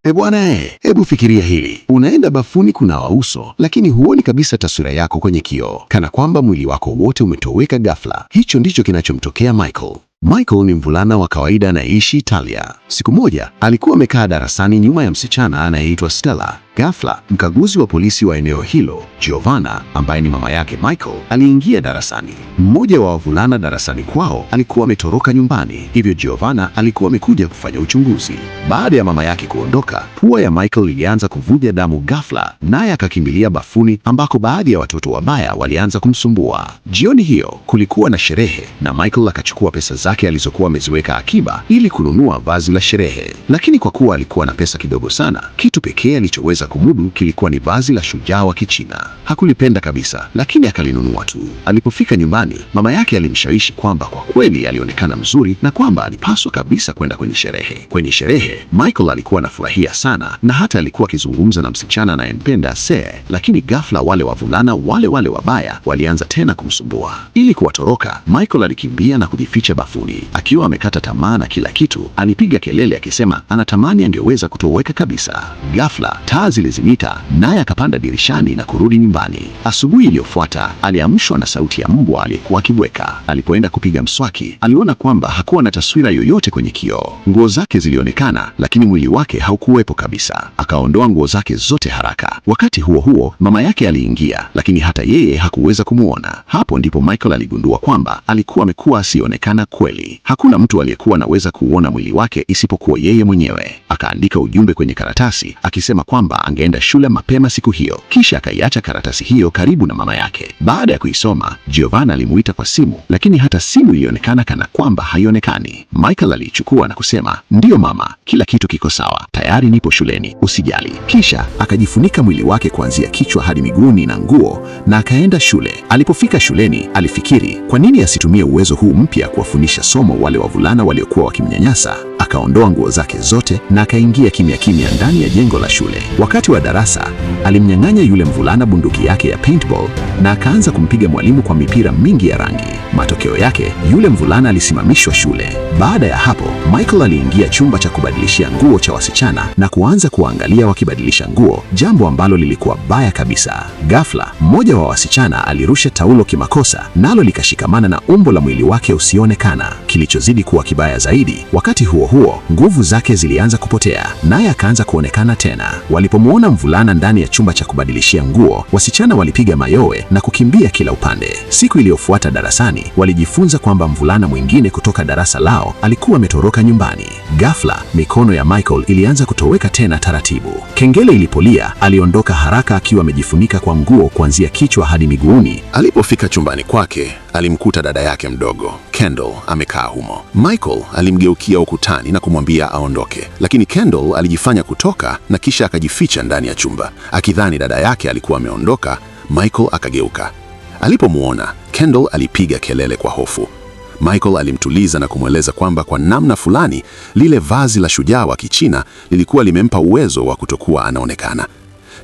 E bwana e, hebu fikiria hili. Unaenda bafuni kunawa uso, lakini huoni kabisa taswira yako kwenye kioo, kana kwamba mwili wako wote umetoweka ghafla. Hicho ndicho kinachomtokea Michael. Michael ni mvulana wa kawaida anayeishi Italia. Siku moja alikuwa amekaa darasani nyuma ya msichana anayeitwa Stella. Ghafla, mkaguzi wa polisi wa eneo hilo, Giovanna, ambaye ni mama yake Michael, aliingia darasani. Mmoja wa wavulana darasani kwao alikuwa ametoroka nyumbani, hivyo Giovanna alikuwa amekuja kufanya uchunguzi. Baada ya mama yake kuondoka, pua ya Michael ilianza kuvuja damu ghafla, naye akakimbilia bafuni ambako baadhi ya watoto wabaya walianza kumsumbua. Jioni hiyo kulikuwa na sherehe na Michael akachukua pesa zake alizokuwa ameziweka akiba ili kununua vazi la sherehe, lakini kwa kuwa alikuwa na pesa kidogo sana, kitu pekee alichoweza kumudu kilikuwa ni vazi la shujaa wa Kichina. Hakulipenda kabisa, lakini akalinunua tu. Alipofika nyumbani, mama yake alimshawishi kwamba kwa kweli alionekana mzuri na kwamba alipaswa kabisa kwenda kwenye sherehe. Kwenye sherehe, Michael alikuwa anafurahia sana na hata alikuwa akizungumza na msichana anayempenda Se, lakini ghafla wale wavulana wale wale wabaya walianza tena kumsumbua. Ili kuwatoroka, Michael alikimbia na kujificha bafuni. Akiwa amekata tamaa na kila kitu, alipiga kelele akisema anatamani angeweza kutoweka kabisa. Ghafla taa zilizimika, naye akapanda dirishani na kurudi nyumbani. Asubuhi iliyofuata aliamshwa na sauti ya mbwa aliyekuwa akibweka. Alipoenda kupiga mswaki, aliona kwamba hakuwa na taswira yoyote kwenye kioo. Nguo zake zilionekana, lakini mwili wake haukuwepo kabisa. Akaondoa nguo zake zote haraka. Wakati huo huo, mama yake aliingia, lakini hata yeye hakuweza kumwona. Hapo ndipo Michael aligundua kwamba alikuwa amekuwa asionekana kweli. Hakuna mtu aliyekuwa anaweza kuuona mwili wake isipokuwa yeye mwenyewe. Akaandika ujumbe kwenye karatasi akisema kwamba angeenda shule mapema siku hiyo, kisha akaiacha karatasi hiyo karibu na mama yake. Baada ya kuisoma, Giovanna alimuita kwa simu, lakini hata simu ilionekana kana kwamba haionekani. Michael aliichukua na kusema, ndiyo mama, kila kitu kiko sawa, tayari nipo shuleni, usijali. Kisha akajifunika mwili wake kuanzia kichwa hadi miguuni na nguo na akaenda shule. Alipofika shuleni, alifikiri kwa nini asitumie uwezo huu mpya kuwafundisha somo wale wavulana waliokuwa wakimnyanyasa. Akaondoa nguo zake zote na akaingia kimya kimya ndani ya jengo la shule. Wakati wa darasa, alimnyang'anya yule mvulana bunduki yake ya paintball na akaanza kumpiga mwalimu kwa mipira mingi ya rangi. Matokeo yake, yule mvulana alisimamishwa shule. Baada ya hapo, Michael aliingia chumba cha kubadilishia nguo cha wasichana na kuanza kuangalia wakibadilisha nguo, jambo ambalo lilikuwa baya kabisa. Ghafla, mmoja wa wasichana alirusha taulo kimakosa, nalo likashikamana na umbo la mwili wake usioonekana. Kilichozidi kuwa kibaya zaidi, wakati huo huo, nguvu zake zilianza kupotea, naye akaanza kuonekana tena. Walipomwona mvulana ndani ya chumba cha kubadilishia nguo, wasichana walipiga mayowe na kukimbia kila upande. Siku iliyofuata darasani, walijifunza kwamba mvulana mwingine kutoka darasa lao alikuwa ametoroka nyumbani. Ghafla, mikono ya Michael ilianza kutoweka tena taratibu. Kengele ilipolia, aliondoka haraka akiwa amejifunika kwa nguo kuanzia kichwa hadi miguuni. Alipofika chumbani kwake, alimkuta dada yake mdogo Kendall amekaa humo. Michael alimgeukia ukutani na kumwambia aondoke, lakini Kendall alijifanya kutoka na kisha akajificha ndani ya chumba. Akidhani dada yake alikuwa ameondoka, Michael akageuka. Alipomwona, Kendall alipiga kelele kwa hofu. Michael alimtuliza na kumweleza kwamba kwa namna fulani lile vazi la shujaa wa Kichina lilikuwa limempa uwezo wa kutokuwa anaonekana.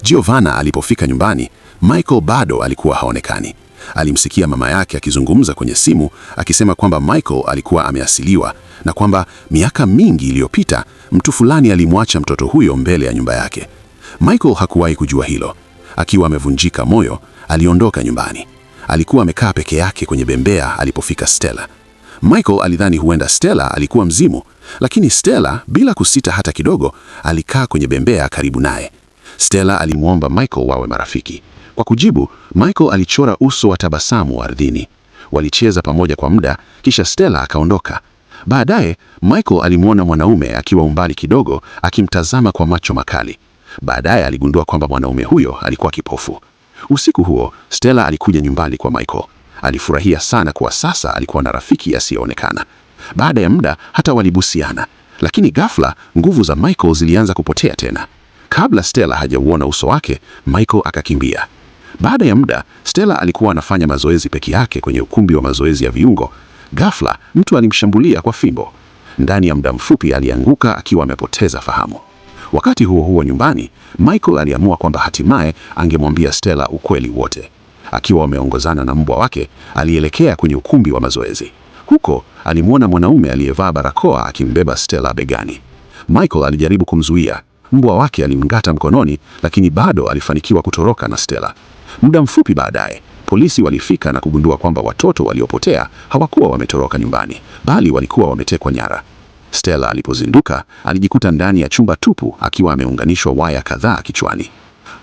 Giovanna alipofika nyumbani, Michael bado alikuwa haonekani. Alimsikia mama yake akizungumza kwenye simu akisema kwamba Michael alikuwa ameasiliwa na kwamba miaka mingi iliyopita mtu fulani alimwacha mtoto huyo mbele ya nyumba yake. Michael hakuwahi kujua hilo. Akiwa amevunjika moyo, aliondoka nyumbani. Alikuwa amekaa peke yake kwenye bembea alipofika Stella. Michael alidhani huenda Stella alikuwa mzimu, lakini Stella bila kusita hata kidogo alikaa kwenye bembea karibu naye. Stella alimwomba Michael wawe marafiki. Kwa kujibu, Michael alichora uso wa tabasamu ardhini. Walicheza pamoja kwa muda, kisha Stella akaondoka. Baadaye, Michael alimwona mwanaume akiwa umbali kidogo akimtazama kwa macho makali. Baadaye aligundua kwamba mwanaume huyo alikuwa kipofu. Usiku huo, Stella alikuja nyumbani kwa Michael. Alifurahia sana kuwa sasa alikuwa na rafiki asiyeonekana. Baada ya muda hata walibusiana, lakini ghafla nguvu za Michael zilianza kupotea tena. Kabla Stella hajauona uso wake, Michael akakimbia. Baada ya muda, Stella alikuwa anafanya mazoezi peke yake kwenye ukumbi wa mazoezi ya viungo. Ghafla mtu alimshambulia kwa fimbo. Ndani ya muda mfupi alianguka akiwa amepoteza fahamu. Wakati huo huo nyumbani, Michael aliamua kwamba hatimaye angemwambia Stella ukweli wote. Akiwa ameongozana na mbwa wake, alielekea kwenye ukumbi wa mazoezi. Huko alimwona mwanaume aliyevaa barakoa akimbeba Stella begani. Michael alijaribu kumzuia. Mbwa wake alimng'ata mkononi, lakini bado alifanikiwa kutoroka na Stella. Muda mfupi baadaye, polisi walifika na kugundua kwamba watoto waliopotea hawakuwa wametoroka nyumbani, bali walikuwa wametekwa nyara. Stella alipozinduka, alijikuta ndani ya chumba tupu akiwa ameunganishwa waya kadhaa kichwani.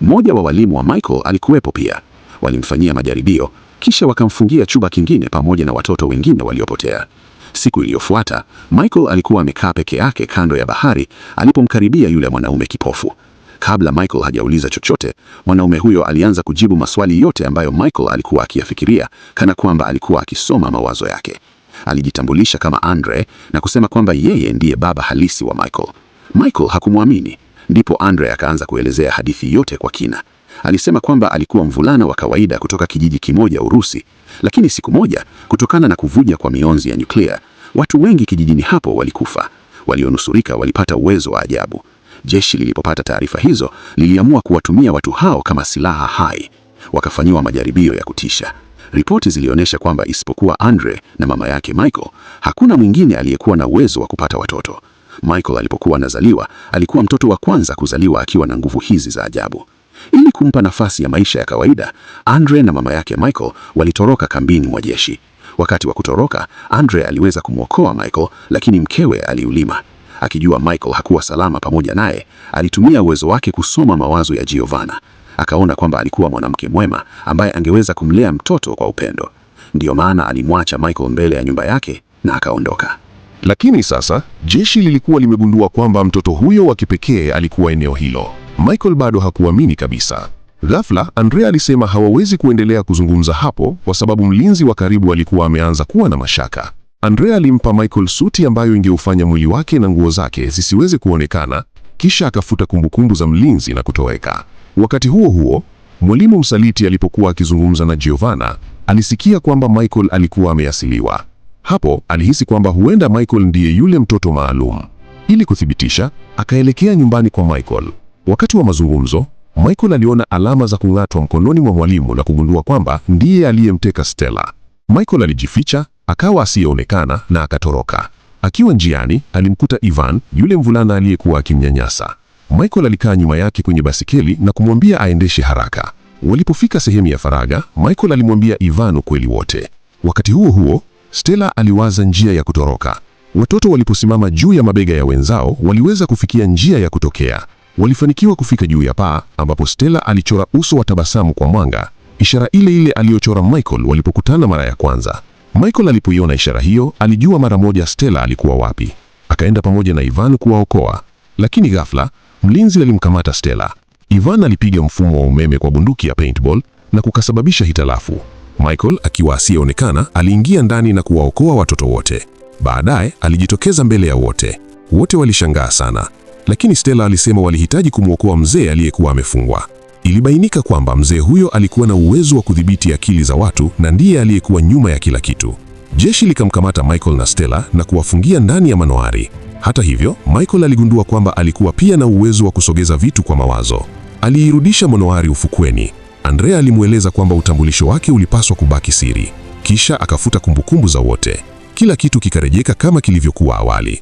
Mmoja wa walimu wa Michael alikuwepo pia. Walimfanyia majaribio, kisha wakamfungia chumba kingine pamoja na watoto wengine waliopotea. Siku iliyofuata, Michael alikuwa amekaa peke yake kando ya bahari alipomkaribia yule mwanaume kipofu. Kabla Michael hajauliza chochote, mwanaume huyo alianza kujibu maswali yote ambayo Michael alikuwa akiyafikiria, kana kwamba alikuwa akisoma mawazo yake. Alijitambulisha kama Andre na kusema kwamba yeye ndiye baba halisi wa Michael. Michael hakumwamini. Ndipo Andre akaanza kuelezea hadithi yote kwa kina. Alisema kwamba alikuwa mvulana wa kawaida kutoka kijiji kimoja Urusi, lakini siku moja, kutokana na kuvuja kwa mionzi ya nyuklia, watu wengi kijijini hapo walikufa. Walionusurika walipata uwezo wa ajabu. Jeshi lilipopata taarifa hizo, liliamua kuwatumia watu hao kama silaha hai. Wakafanyiwa majaribio ya kutisha. Ripoti zilionyesha kwamba isipokuwa Andre na mama yake Michael, hakuna mwingine aliyekuwa na uwezo wa kupata watoto. Michael alipokuwa anazaliwa, alikuwa mtoto wa kwanza kuzaliwa akiwa na nguvu hizi za ajabu. Ili kumpa nafasi ya maisha ya kawaida, Andre na mama yake Michael walitoroka kambini mwa jeshi. Wakati wa kutoroka, Andre aliweza kumwokoa Michael, lakini mkewe aliulima. Akijua Michael hakuwa salama pamoja naye, alitumia uwezo wake kusoma mawazo ya Giovanna. Akaona kwamba alikuwa mwanamke mwema ambaye angeweza kumlea mtoto kwa upendo. Ndiyo maana alimwacha Michael mbele ya nyumba yake na akaondoka. Lakini sasa jeshi lilikuwa limegundua kwamba mtoto huyo wa kipekee alikuwa eneo hilo. Michael bado hakuamini kabisa. Ghafla, Andrea alisema hawawezi kuendelea kuzungumza hapo kwa sababu mlinzi wa karibu alikuwa ameanza kuwa na mashaka. Andrea alimpa Michael suti ambayo ingeufanya mwili wake na nguo zake zisiweze kuonekana, kisha akafuta kumbukumbu za mlinzi na kutoweka. Wakati huo huo, mwalimu msaliti alipokuwa akizungumza na Giovanna, alisikia kwamba Michael alikuwa ameasiliwa. Hapo alihisi kwamba huenda Michael ndiye yule mtoto maalum. Ili kuthibitisha, akaelekea nyumbani kwa Michael. Wakati wa mazungumzo, Michael aliona alama za kung'atwa mkononi mwa mwalimu na kugundua kwamba ndiye aliyemteka Stella. Michael alijificha, akawa asiyeonekana na akatoroka. Akiwa njiani, alimkuta Ivan, yule mvulana aliyekuwa akimnyanyasa. Michael alikaa nyuma yake kwenye basikeli na kumwambia aendeshe haraka. Walipofika sehemu ya faragha, Michael alimwambia Ivan ukweli wote. Wakati huo huo, Stella aliwaza njia ya kutoroka. Watoto waliposimama juu ya mabega ya wenzao, waliweza kufikia njia ya kutokea. Walifanikiwa kufika juu ya paa ambapo Stella alichora uso wa tabasamu kwa mwanga, ishara ile ile aliyochora Michael walipokutana mara ya kwanza. Michael alipoiona ishara hiyo, alijua mara moja Stella alikuwa wapi. Akaenda pamoja na Ivan kuwaokoa, lakini ghafla mlinzi alimkamata Stella. Ivan alipiga mfumo wa umeme kwa bunduki ya paintball na kukasababisha hitilafu. Michael akiwa asiyeonekana aliingia ndani na kuwaokoa watoto wote. Baadaye alijitokeza mbele ya wote. Wote walishangaa sana, lakini Stella alisema walihitaji kumwokoa mzee aliyekuwa amefungwa. Ilibainika kwamba mzee huyo alikuwa na uwezo wa kudhibiti akili za watu na ndiye aliyekuwa nyuma ya kila kitu. Jeshi likamkamata Michael na Stella na kuwafungia ndani ya manoari. Hata hivyo, Michael aligundua kwamba alikuwa pia na uwezo wa kusogeza vitu kwa mawazo. Aliirudisha manoari ufukweni. Andrea alimweleza kwamba utambulisho wake ulipaswa kubaki siri. Kisha akafuta kumbukumbu za wote. Kila kitu kikarejeka kama kilivyokuwa awali.